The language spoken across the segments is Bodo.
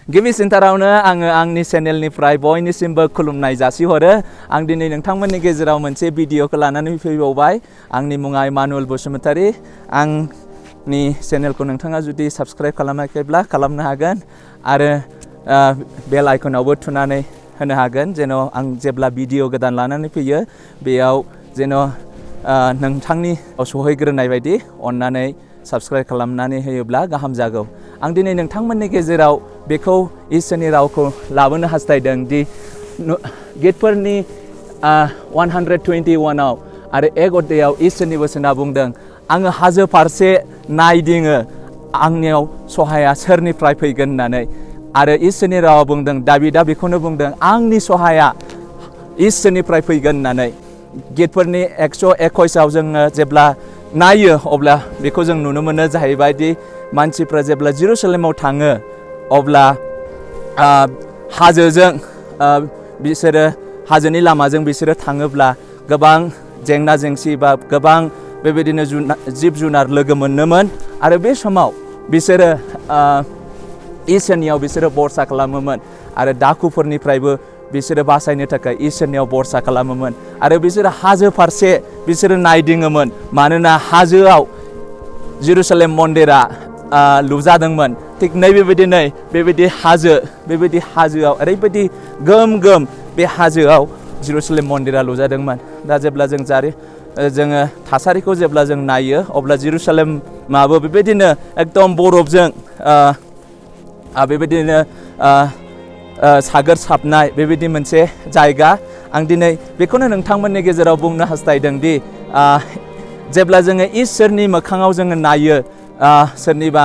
गिबि सिन्तारावनो आङो आंनि चेनेलनिफ्राय बयनिसिमबो खुलुमनाय जासिहरो आं दिनै नोंथांमोननि गेजेराव मोनसे भिडिअखौ लानानै फैबावबाय आंनि मुङा इमानुएल बसुमतारी आंनि चेनेलखौ नोंथाङा जुदि साबस्क्राइब खालामाखैब्ला खालामनो हागोन आरो बेल आइकनावबो थुनानै होनो हागोन जेन' आं जेब्ला भिडिअ गोदान लानानै फैयो बेयाव जेन' नोंथांनि सहैग्रोनाय बायदि अन्नानै साबस्क्राइब खालामनानै होयोब्ला गाहाम जागौ आं दिनै नोंथांमोननि गेजेराव बेखौ इसोरनि रावखौ लाबोनो हास्थायदों दि गितफोरनि 121 आव आरो 1 अध्यायाव इसोरनि बोसोना बुंदों आङो हाजो फारसे नायदिङो आंनियाव सहाया सोरनिफ्राय फैगोन होननानै आरो इसोरनि रावा बुंदों दाबिदा बेखौनो बुंदों आंनि सहाया इसोरनिफ्राय फैगोन होननानै गितफोरनि 121 आव जोङो जेब्ला नायो अब्ला बेखौ जों नुनो मोनो जाहैबाय दि मानसिफ्रा जेब्ला जेरुसालेमाव थाङो अब्ला हाजोजों बिसोरो हाजोनि लामाजों बिसोरो थाङोब्ला गोबां जेंना जेंसि बा गोबां बेबायदिनो जिब जुनार लोगो मोनोमोन आरो बे समाव बिसोरो इसोरनियाव बिसोरो बरसा खालामोमोन आरो दाखुफोरनिफ्रायबो बिसोरो बासायनो थाखाय इसोरनियाव बरसा खालामोमोन आरो बिसोरो हाजो फारसे बिसोरो नायदिङोमोन मानोना हाजोआव जेरुसालेम मन्दिरा लुजादोंमोन थिग बेबायदि हाजोआव ओरैबायदि गोम बे हाजोआव जेरुसालेम मन्दिरा लुजादोंमोन दा जेब्ला जोङो थासारिखौ जेब्ला जों नायो अब्ला जेरुसालेमाबो बेबायदिनो एकदम बरफजों बेबायदिनो सागोर साबनाय बेबायदि मोनसे जायगा आं दिनै बेखौनो नोंथांमोननि गेजेराव बुंनो हास्थायदों दि जेब्ला जोङो इसोरनि मोखाङाव जोङो नायो सोरनिबा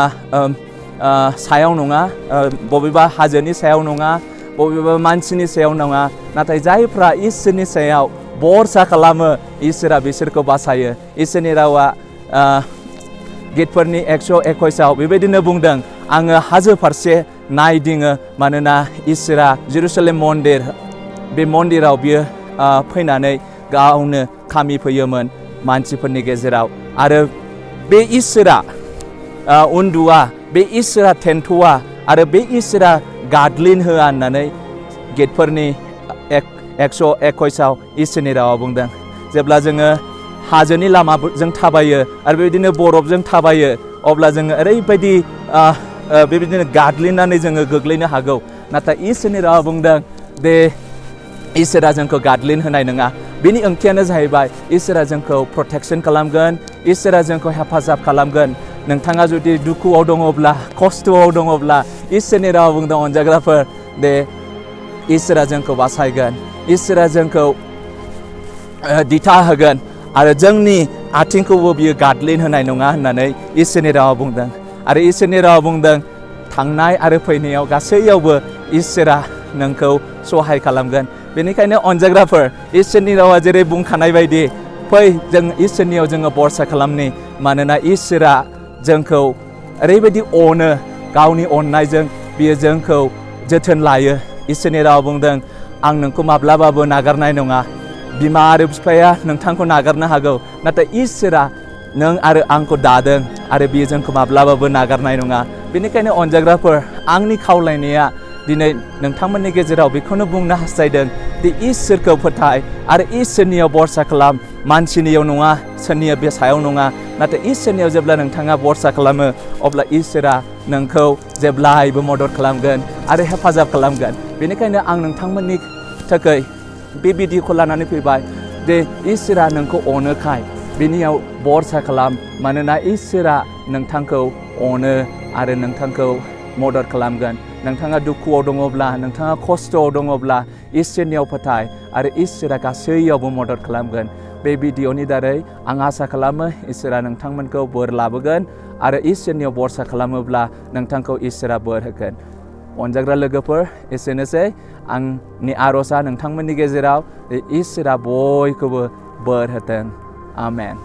सायाव नङा बबेबा हाजोनि सायाव नङा बबेबा मानसिनि सायाव नङा नाथाय जायफ्रा इसोरनि सायाव बरसा खालामो इसोरा बिसोरखौ बासायो इसोरनि रावा गितफोरनि 121 आव बेबायदिनो बुंदों आङो हाजो फारसे नायदिङो मानोना इसोरा जेरुसालेम मन्दिर बे मन्दिराव बियो फैनानै गावनो खामि फैयोमोन मानसिफोरनि गेजेराव आरो बे इसोरा उन्दुआ बे इसोरा थेन्थ'आ आरो बे इसोरा गादलिन होआ होननानै गितफोरनि 121 आव इसोरनि रावा बुंदों जेब्ला जोङो हाजोनि लामाजों थाबायो आरो बेबायदिनो बरफजों थाबायो अब्ला जोङो ओरैबायदि बेबायदिनो गादलिननानै जोङो गोग्लैनो हागौ नाथाय इसोरनि रावा बुंदों दे इसोरा जोंखौ गादलिन होनाय नङा बेनि ओंथियानो जाहैबाय इसोरा जोंखौ प्रटेक्सन खालामगोन इसोरा जोंखौ हेफाजाब खालामगोन नोंथाङा जुदि दुखुआव दङब्ला खस्थ'आव दङब्ला इसोरनि रावा बुंदों अनजाग्राफोर दे इसोरा जोंखौ बासायगोन इसोरा जोंखौ दिथा होगोन आरो जोंनि आथिंखौबो बियो गादलिन होनाय नङा होननानै इसोरनि रावा बुंदों आरो इसोरनि रावा बुंदों थांनाय आरो फैनायाव गासैयावबो इसोरा नोंखौ सहाय खालामगोन बेनिखायनो अनजाग्राफोर इसोरनि रावा जेरै बुंखानाय बायदि फै जों इसोरनियाव जोङो बरसा खालामनि मानोना इसोरा जोंखौ ओरैबायदि अनो गावनि अननायजों बियो जोंखौ जोथोन लायो इसोरनि रावा बुंदों आं नोंखौ माब्लाबाबो नागारनाय नङा बिमा आरो बिफाया नोंथांखौ नागारनो हागौ नाथाय इसोरा नों आरो आंखौ दादों आरो बियो जोंखौ माब्लाबाबो नागारनाय नङा बेनिखायनो अनजाग्राफोर आंनि खावलायनाया दिनै नोंथांमोननि गेजेराव बेखौनो बुंनो हास्थायदों दि इसोरखौ फोथाय आरो इसोरनियाव बरसा खालाम मानसिनियाव नङा सोरनिया बे सायाव नङा नाथाय इसोरनियाव जेब्ला नोंथाङा बरसा खालामो अब्ला इसोरा नोंखौ जेब्लायबो मदद खालामगोन आरो हेफाजाब खालामगोन बेनिखायनो आं नोंथांमोननि थाखाय बे भिडिअखौ लानानै फैबाय दे इसोरा नोंखौ अनोखाय बेनियाव बरसा खालाम मानोना इसोरा नोंथांखौ अनो आरो नोंथांखौ मदद खालामगोन नोंथाङा दुखुआव दङब्ला नोंथाङा खस्थ'आव दङब्ला इसोरनियाव फोथाय आरो इसोरा गासैयावबो मदद खालामगोन बे भिडिअनि दारै आं आसा खालामो इसोरा नोंथांमोनखौ बोर लाबोगोन आरो इसोरनियाव बरसा खालामोब्ला नोंथांखौ इसोरा बोर होगोन अनजाग्रा लोगोफोर एसेनोसै आंनि आर'जआ नोंथांमोननि गेजेराव इसोरा बयखौबो बोर होथों आमेन